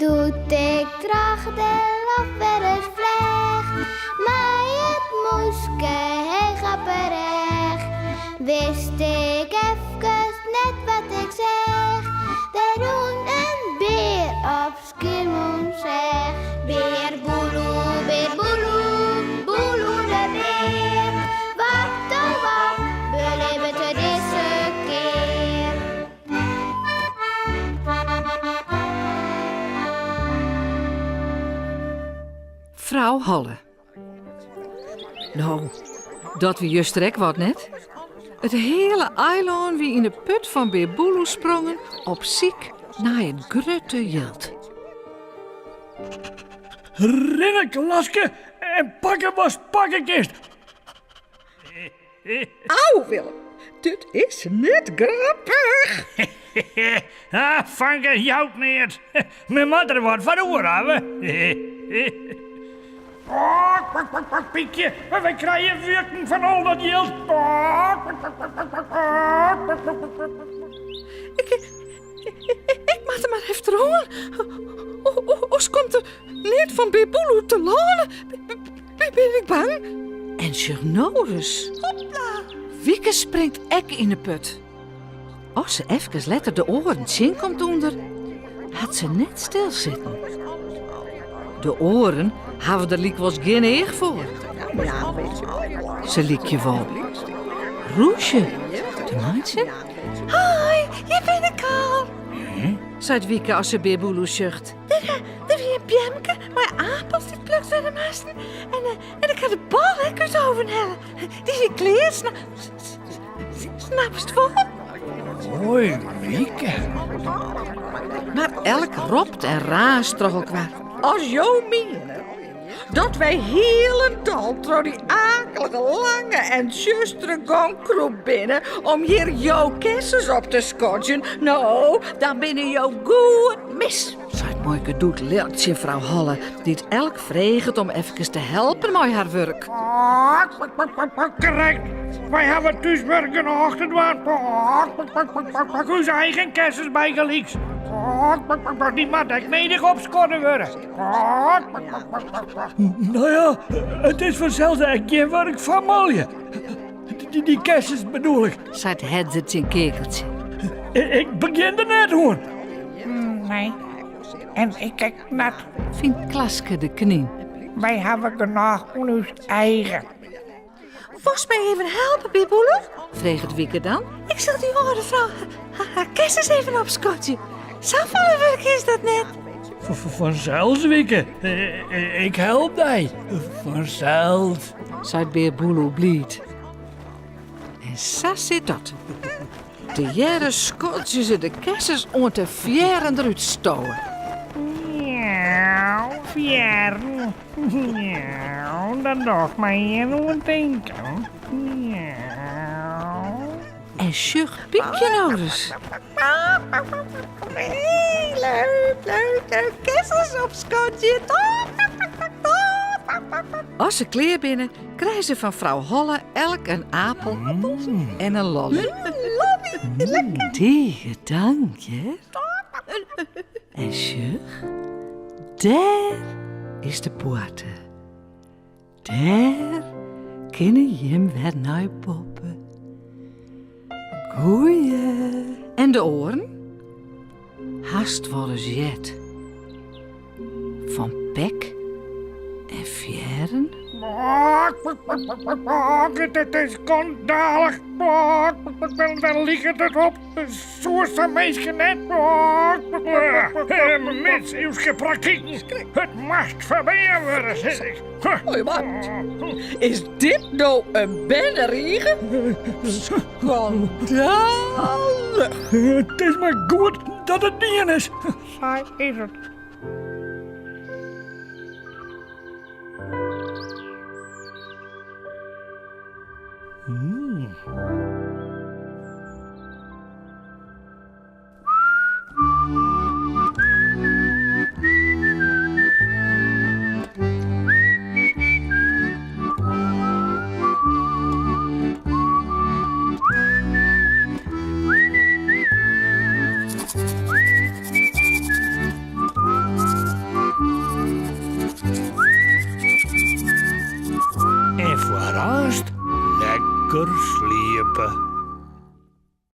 Doe't ik troch de loft wer ris fleach, mei it mûske heech op 'e rêch, wist ik efkes net wat ik seach. Der rûn in bear op Skiermûntseach. Bear Boeloe, bear Boeloe, Boeloe de bear. Wat oh wat belibbet er dizze kear? Frou Holle. No, dat wie juster ek wat, net? It hiele eilân wie yn 'e put fan Bear Boeloe sprongen op syk nei it grutte jild. Rinne, Klaske, en pakke watst pakke kinst. Au, Willem, dit is net grappich. Ah, fanke, jout neat. Men moat der wat foar oer hawwe. Oh, kwak, kwak, kwak, Piekje, wy krije wjukken fan al dat jild. Oh, kwak, kwak, kwak, kwak, kwak, kwak, kwak, kwak, kwak. Ik, ik moat der mar efteroan. Oars komt der neat fan Bear Boeloe telâne. Bin ik bang? En sjoch no ris. Wieke springt ek yn 'e put. As se efkes letter de oaren tsjinkomt ûnder, hat se net stilsitten. De oaren hawwe der lykwols gjin each foar. Se lykje wol rûzje te meitsjen. Hoi, hjir bin ik al, seit Wieke as se Bear Boeloe sjocht. Der wie in beamke mei apels dy't plukt wurde moasten en, en ik ha de bal ek út de oven helle. Dy wie klear, snapst wol? Moai, Wieke. Mar elk ropt en raast troch elkoar. As jo miene dat wy hielendal troch dy akelige lange en tsjustere gong krûpt binne om hjir jo kessens op te skodzjen, no, dan binne jo goed mis. Seit Muoike Doet lilk tsjin frou Holle, dy't elk freget om efkes te helpen mei har wurk. Krekt, wy hawwe thúswurk genôch te dwaan. Ús eigen kessens bygelyks. Dy moat ek nedich opskodde wurde. No ja, it is fansels ek gjin wurk foar manlju. Dy kessens bedoel ik. Seit Hedzer tsjin Keakeltsje. Ik begjin der net oan. Nee, en ik ek net. Fynt Klaske de knyn. Wy hawwe genôch oan ús eigen. Wolst my even helpe, Bear Boeloe? Freget Wieke dan. Ik sil dy âlde frou har kessens even opskodzje. Safolle wurk is dat net. Fansels, Wieke. Ik help dy. Fansels. Seit Bear Boeloe bliid. En sa sit dat. Tegearre skodzje se de kessens oant de fearren derút stowe. Miauw, fearren. Miauw, dat docht my earne oan tinken. Miauw. En sjoch Piekje no ris. Hey, leuk, leuk, leuk. Kessens opskodzje. As se klear binne, krije se fan frou Holle elk in apel en in lolly. Lolly, lekker. Tige dank, hear. En sjoch, dêr is de poarte. Dêr kinne jim wer nei boppe. Goeie. En de oaren? Hast wolris heard fan pek en fearren? It is skandalich. Wêr liket it op? Soest sa'n minsken net. Midsiuwske praktiken. It moast ferbean wurde, sis ik. Hoi, wat? Is dit no in bernerige? Skandalich! It is mar goed dat it dien is. Sa is it. moatst lekker sliepe.